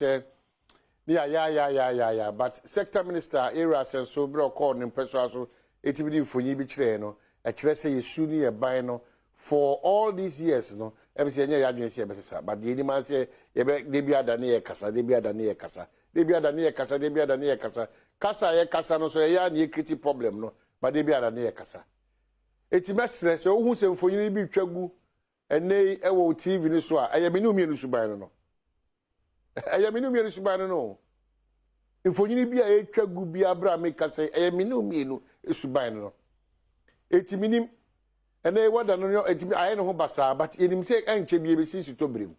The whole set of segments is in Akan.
Sɛ ne yayayayayaya, but sector minister area asɛnso berɛ ɔkɔɔ ne mpɛsoa so ɛtumi de mfonyin bi kyerɛɛ no, ɛkyerɛ sɛ yɛsu ne yɛ ban no for all these years no, ɛbi sɛ yɛnyɛ yɛadwene sɛ yɛbɛsesa. But deɛ anim sɛ yɛbɛ de bi ada ne yɛ kasa, de bi ada ne yɛ kasa, de bi ada ne yɛ kasa, de bi ada ne yɛ kasa. Kasa a yɛkasa no so, ɛyɛ a ne yɛ create problem no, but de bi ada ne yɛ kasa. Eti mɛsrɛ sɛ wohu sɛ mfonyin bi twa gu ɛnɛ yi ɛwɔ wo TV no so a, ɛyɛ me ne mmienu suban no, ɛyɛ me ne mmienu suban no. Mfonyin bi a ɛtwa gu bi abere a meka sɛ ɛyɛ me ne mmienu suban no. Eti minim ɛnɛ wada no, eti ayɛ ne ho basaa, but yɛnim sɛ ɛnkyɛ bi ebesi nsutɔ berem.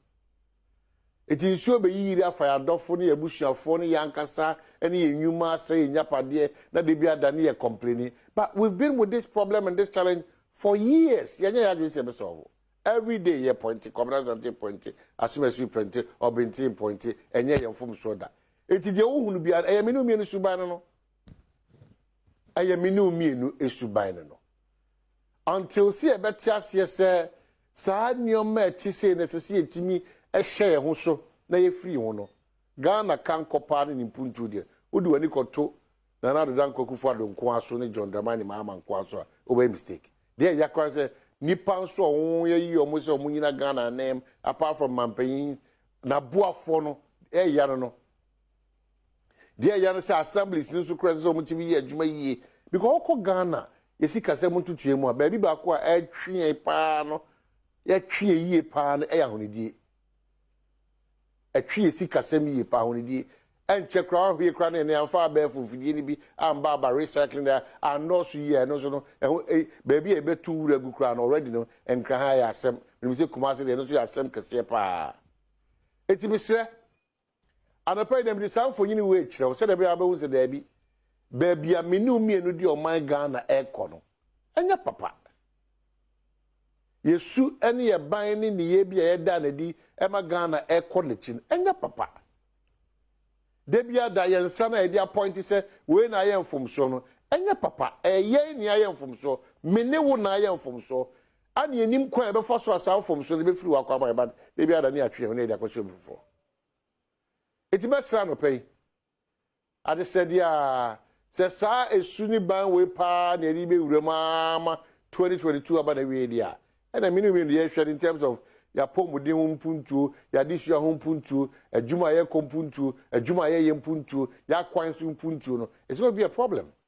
Eti nsuo bɛyiyiri afa yɛ adɔfo ne yɛ abusuafoɔ ne yɛ ankasa ne yɛ nnwuma asɛ yɛ nyapadeɛ na de bi ada ne yɛ complaining. But we've been with this problem and this challenge for years. Yɛnyɛ yɛ adwene sɛ yɛbɛ solve. Every day yɛ point, Kwamina Sante point, Asomasi point, Ɔbɛntin point. Ɛnyɛ yɛn fom so da. Eti deɛ wohunu biara, ɛyɛ me ne mmienu suban no, ɛyɛ me ne mmienu suban no until si yɛbɛte aseɛ sɛ saa nneɛma a ɛte sei na ɛsɛ sɛ yɛtumi ɛhyɛ yɛn ho so na yɛfiri ho no. Ghana ka nkɔ ne mpuntuo deɛ, wode w'ani kɔto Nana Addo Dankwa Akufo Addo nko aso ne John Dramani Mahama nko aso a, wobɛyɛ mistake. Deɛ ɛyɛ koraa sɛ nipa nso a wɔn yɛyi wɔn sɛ wɔn nyina Ghana anan, apart from mampanyin n'aboafoɔ no, ɛyɛ no deɛ ɛyɛ no sɛ assemblies no nso koraa sɛ wɔn ti yɛ adwuma yie, because ɔkɔ Ghana yɛsi kasa mu ntutuo mu a, baabi baako a ɛtwe yɛn paa no, yɛtwe yɛn yie paa no, ɛyɛ ahonidie. Ɛtwe yɛ si kasɛm yie paa, ahonidie. Ɛnkyɛ koraa wahwie koraa ne ɛne amfa abɛɛfo mfidie no bi amba aba recycling na anɔɔso yie a, ɛno nso no ɛho baabi a yɛbɛtu wura gu koraa no already no, Nkran yɛ asɛm. Menim sɛ Kumase deɛ, ɛno nso yɛ asɛm kɛseɛ paa. Eti mesrɛ, anɔpa yi dɛm de saa mfonyin wei kyerɛ wo sɛdeɛ ɛbɛyɛ abɛhu sɛ daabi, baabi a me ne wo mmienu de ɔman Ghana ɛrekɔ no, ɛnyɛ papa. Yɛsu ne yɛ ban ne nneyɛɛ bi a yɛda n'adi ɛma Ghana ɛkɔ n'akyi no, ɛnyɛ papa. Da bi ada yɛn nsa no a yɛde appoint sɛ wei na ayɛ mfomsoɔ no, ɛnyɛ papa. Ɛyɛ ni ayɛ mfomsoɔ, me ne wo na ayɛ mfomsoɔ ane anim kwan a yɛbɛfa so a saa mfomsoɔ no bɛfiri wɔ akɔ ama yɛba. Da bi ada ne yɛatwe yɛn ho ne yɛde akɔhyɛ obi foforɔ. Enti mɛsrɛ anɔpa yi adesɛdeɛ a sɛ saa esu ne ban wei paa na yɛde bɛwura mu ama 2022 aba na wie deɛ a, ɛna mene mmienu yɛhwɛ no in terms of yɛapɔmuden ho mpuntuo, yɛadesua ho mpuntuo, adwuma a yɛkɔ mpuntuo, adwuma a yɛyɛ mpuntuo, yɛakwan so mpuntuo no, it's going to be a problem.